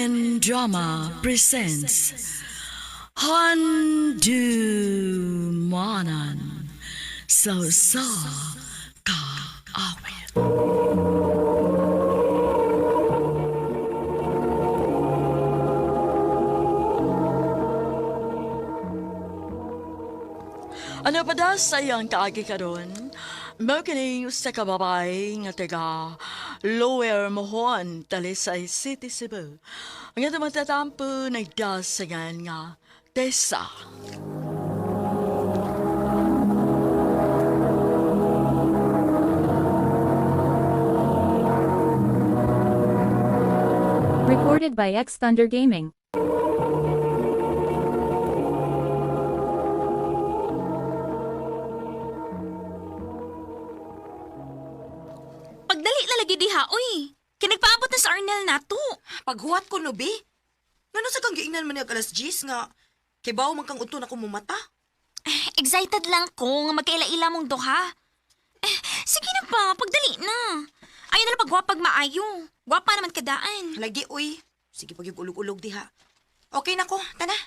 and Drama presents Handu Manan So Sa Ka Awit. Ano pa da sa iyang kaagi karon? Mao kining usa ka babae nga taga Lower Mohon, Talisay City, Cebu. Ang atong matatampo nagdasagan nga Tessa. Recorded by X Thunder Gaming. Pagdali na lagi diha, uy. Kay nagpaabot na sa Arnel nato. Paghuwat ko no, bi. Ngano sa kang giingnan man niya alas 10 nga kay bawo man kang unto na kong mumata. Excited lang ko nga magkaila-ila mong duha. Eh, sige na pa, pagdali na. Ayaw na lang pagwapag maayo. Gwapa naman kadaan. Lagi uy. Sige pag yung ulog-ulog diha. Okay na ko, tana.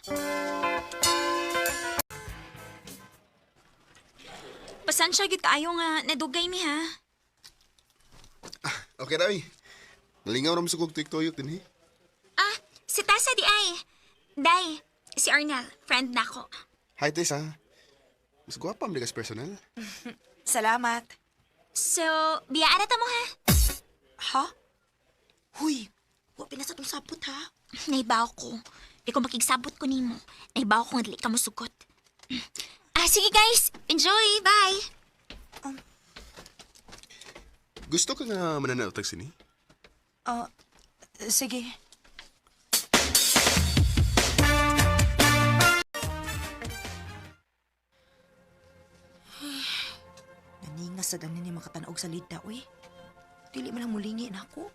Pasansya gyud kaayo nga nadugay mi ha. Okay na, oy. Nalingaw naman sa kong tuyok din, eh. Ah, si Tessa di ay. Day, si Arnel, friend nako. Hi, Tess, ha? Mas gwapa mo kas personal. Salamat. So, biyaan na ta mo ha. Ha? Huy, wa pinasa tong sapot ha. Naibaw ko. Di ko makigsabot ko nimo. Naibaw ko nga dili ka mosugot. Ah, sige guys. Enjoy. Bye. Gusto ka nga mananaw tag sini? Ah, sige. Naningas sa danin ni makatanaog sa lida, uy. Dili man lang mulingi na ako.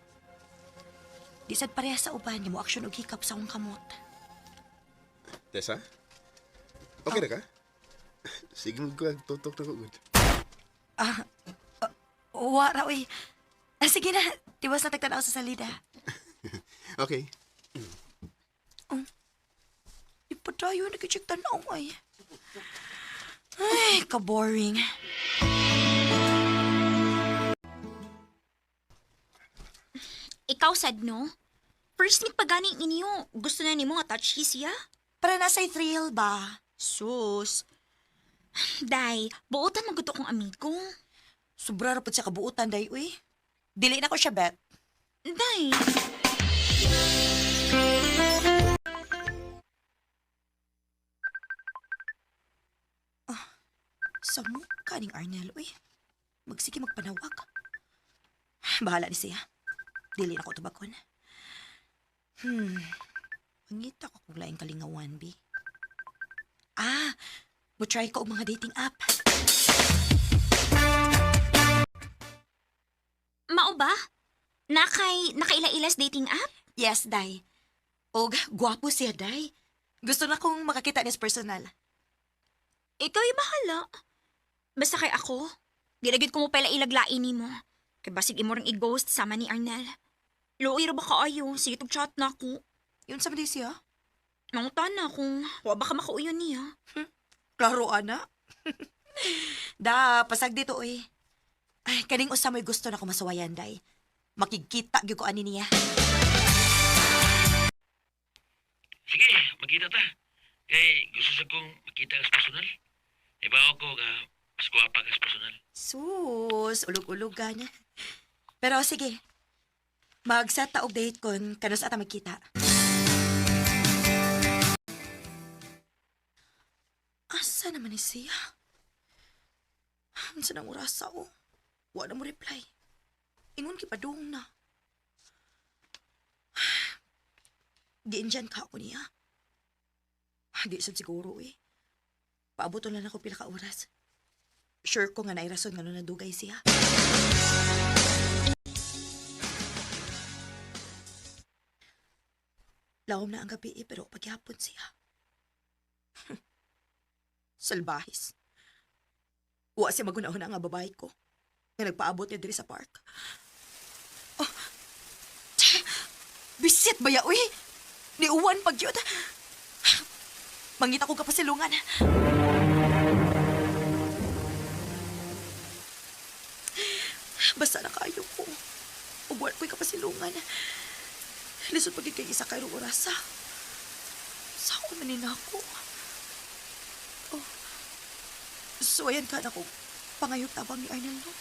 Di sad pareha sa uban, nga mo aksyon og hikap sa akong kamot. Tessa? Okay na ka? Sige mo ko, tutok na ko. Good. Ah, wara, uy. Ah, sige na, tiwas na tagtanaw sa salida. Okay. Di pa tayo nag-check tanaw, ay. Ay, ka-boring. Ikaw sad no? First meet pa gani ninyo. Gusto na nimo nga touchy siya? Para nasa thrill ba? Sus. Day, buotan man gud akong amigo. Sobra ra pud siya kabuutan, day, uy. Dili na ko siya bet. Day. Sa mukha ning Arnel, uy. Magsige magpanawag. Bahala ni siya. Dili na ko tubakon. Hmm. Mangita ko kung laing kalingawan, bi. Ah, mo try ko og mga dating app. Mao ba? Nakay nakaila-ilas dating app? Yes, day. Og gwapo siya, day. Gusto na kong makakita niya sa personal. Ikaw ay bahala. Basta kay ako, di na gyud ko mo pala ilaglain nimo. Kay basig imo rang i-ghost sama ni Arnel. Luoy ra ba kaayo? Sige tug chat na ako. Yun sa man siya. Nangutan na kung wa ba ka makauyon niya. Klaro, ana. Da, pasag dito, uy. Ay, kaning usa mo'y gusto na ko masuwayan, day. Makigkita gyud ko ani niya. Sige, magkita ta. Kay gusto sa kong makita ka sa personal. Ibaw ko nga mas gwapa ka sa personal. Sus, ulog-ulogan. Pero sige, mag-set ta og date kon kanus ata magkita. Asa naman ni siya? Unsa nang orasa o? Wa na mo reply. Ingon ki padung na. Giindyan ka ako niya. Di sad siguro eh. Paabot lang ako pila ka oras. Sure ko nga nairason nga nung nadugay siya. Lawom na ang gabi eh, pero pagyapon siya. Salbahis. Wa siya magunahon nga babae ko. Nga nagpaabot niya diri sa park. Oh. Bisit ba ya, uy? Niuwan pag yun. Mangita ko kapasilungan. Basta na kayo ko. Ug wa ko'y kapasilungan. Lisod pagid kay isa kay orasa. Sa ako man ni nako. Oh. So ayan ka na ko. Pangayog tabang ni Arnel, no?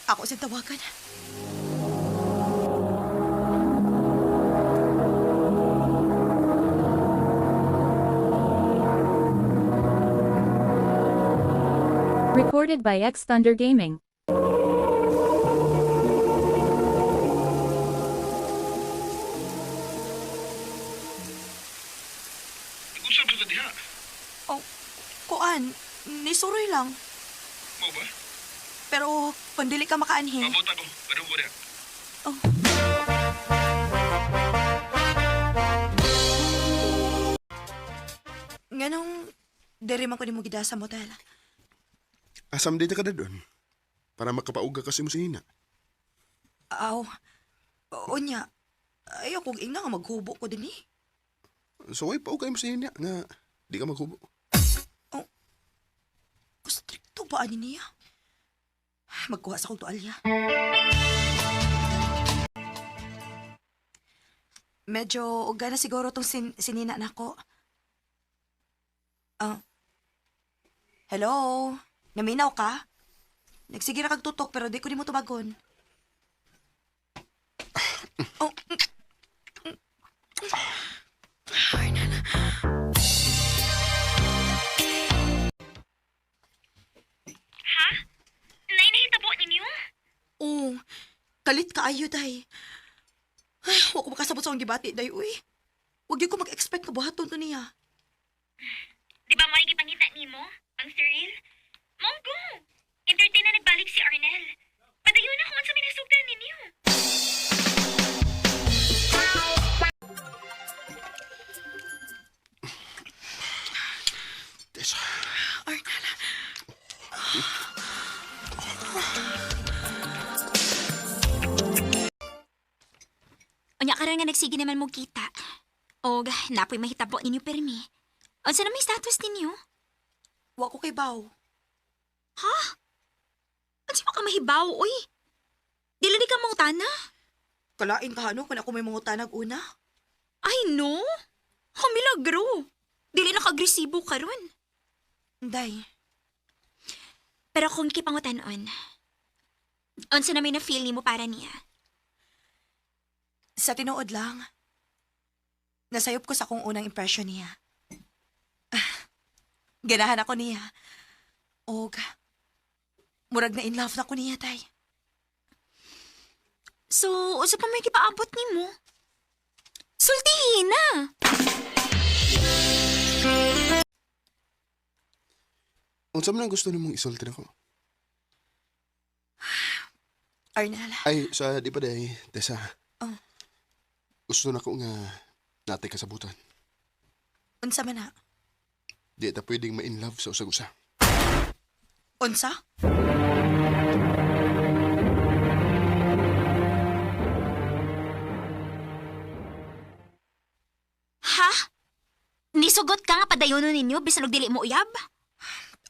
Ako siyang tawagan. Recorded by X Thunder Gaming. Nag-usap sa ka diha. Oh, kuan, nisuroy lang. Mao ba? Pero kung dili ka makaanhi. Mabot ako. Padung ko diha. Oh. Nganong diri man ko nimo gida sa motel. Asam dito ka na doon. Para makapauga kasi mo sinina. Aw. Unya. Ayaw kong ingna nga maghubo ko dinhi. So, ay pauga mo sinina nga di ka maghubo. Kustrikto ba ani niya? Magkuha sa kong tualya. Medyo uga na siguro tong sinina nako. Ah. Hello? Naminaw ka? Nagsige ra kag tutok pero di ko nimo tubagon. Oh. Ay, nana. Ha? Nainahitabo ninyo? Oo. Kalit kaayo, day. Ay, wa ko makasabot sa akong gibati, day, uy. Wag yun ko mag-expect nga buhaton to niya. Di ba mo ay gipangita nimo? Ang Cyril? Monggo! Entertain na nagbalik si Arnel. Padayon na kung sa minasugdan ninyo. Tessa. Arnel. Unya karon nga nagsige naman mo kita. Og napoy mahitabo ninyo permi. Unsa na may status ninyo? Wa ko kay Bao. Ha? Unsa mo ka mahibaw, uy? Dili ni ka mangutana? Kalain ka, ano, kung ako may mangutanag una. Ay no. Humilagro. Dili na ka-agresibo karon. Day, Pero kung kipangutanon, unsa na may na-feel nimo para niya? sa tinuod lang, nasayop ko sa akong unang impression niya. Ah, ganahan ako niya. Og, murag na in love na ko niya, tay. So, unsa pa may gipaabot nimo? Sultihin na. Unsa man ang gusto nimong isulti nako? Arnel, Ay, sa di pa day, Tessa. Oh. Gusto na ko nga natay kasabutan. unsa man na? Di ta pwedeng ma-in love sa usag-usa. Unsa? Ha? Nisugot ka nga padayonon ninyo bisan og dili mo uyab?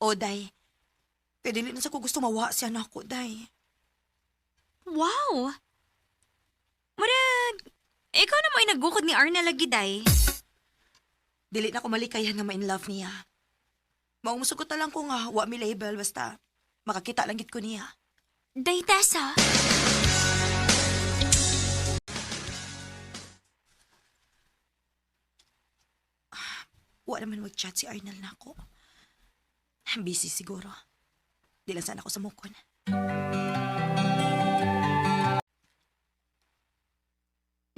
O, day. Kaya dili na sa ko gusto mawa siya nako, day. Wow! Murag, ikaw na mo ay nagukod ni Arnel lagi, day. Dili na ko malikayan nga ma-in love niya. Maong musugot na lang ko nga, wa mi label, basta makakita lang gid ko niya. Day, Tessa. Wa naman mag-chat si Arnel nako. Busy siguro. Di lang sana ako sa mukon.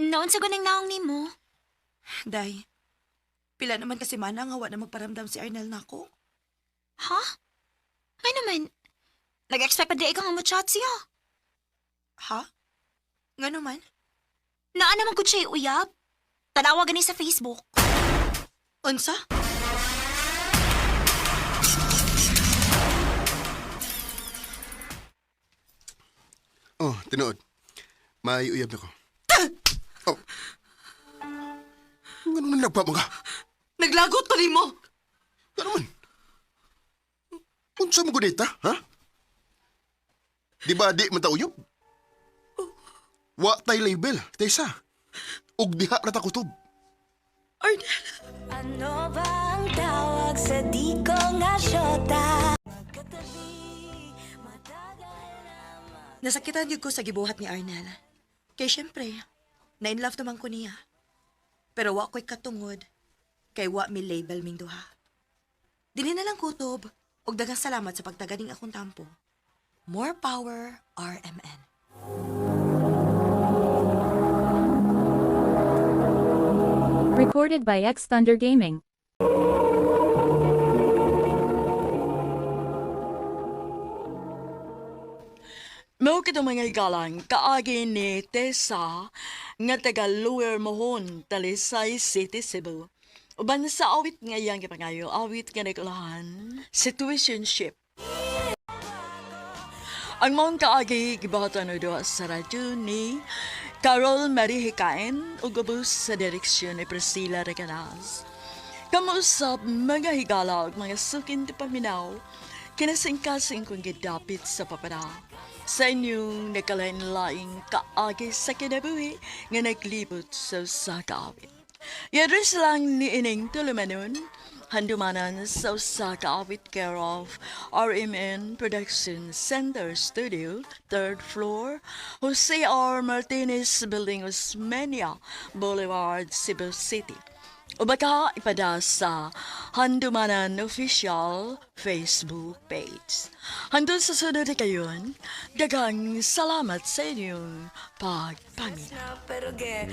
Noon sa gunang naong nimo. Day, pila naman kasi mana nga wa na magparamdam si Arnel nako. Ha? Ay naman, nag-expect pa di ikaw nga mo-chat siya. Ha? Nga naman? Naa naman ko siya uyab. Tanawa gani sa Facebook. Unsa? Oh, tinuod. May uyab na ko. Oh. Ganun nagpa mga. Naglagot ko nimo. Ano man? Unsa mo gudita, ha? Di ba di man ta uyab? Wa tay label, Tessa. Ug diha ra ta kutob. Arnel, Ano ba ang tawag sa di ko nga syota? Nasakitan gyud ko sa gibuhat ni Arnel. Kay syempre, na in love naman ko niya. Pero wa ko'y katungod kay wa mi label ming duha. Dili na lang kutob ug daghang salamat sa pagtaganing akong tampo. More power, RMN. Recorded by X Thunder Gaming. Mao kitong mga igalang kaagi ni Tessa nga taga Lower Mohon, Talisay City, Cebu. Uban sa awit nga iyang gipangayo, awit nga nagulahan, Situationship. Ang maong kaagi gibahatan o duha sa radyo ni Carol Marie Hikain ug ubos sa direksyon ni Priscilla Recanas. Kamuusap mga higala ug mga sukin ti paminaw, kinasingkasing kong gidapit sa papara. Sa inyong nagkalain-laing kaagi sa kinabuhi nga naglibot sa usa ka awit. Yadres lang ni Ining Tulumanon, handumanan sa usa ka awit care of RMN Production Center Studio, third floor, Jose R. Martinez Building, Osmeña Boulevard, Cebu City. O baka ipada sa Handumanan Official Facebook page. Hanggang sa sunod na kayon, daghang salamat sa inyong pagpamina. Pero ge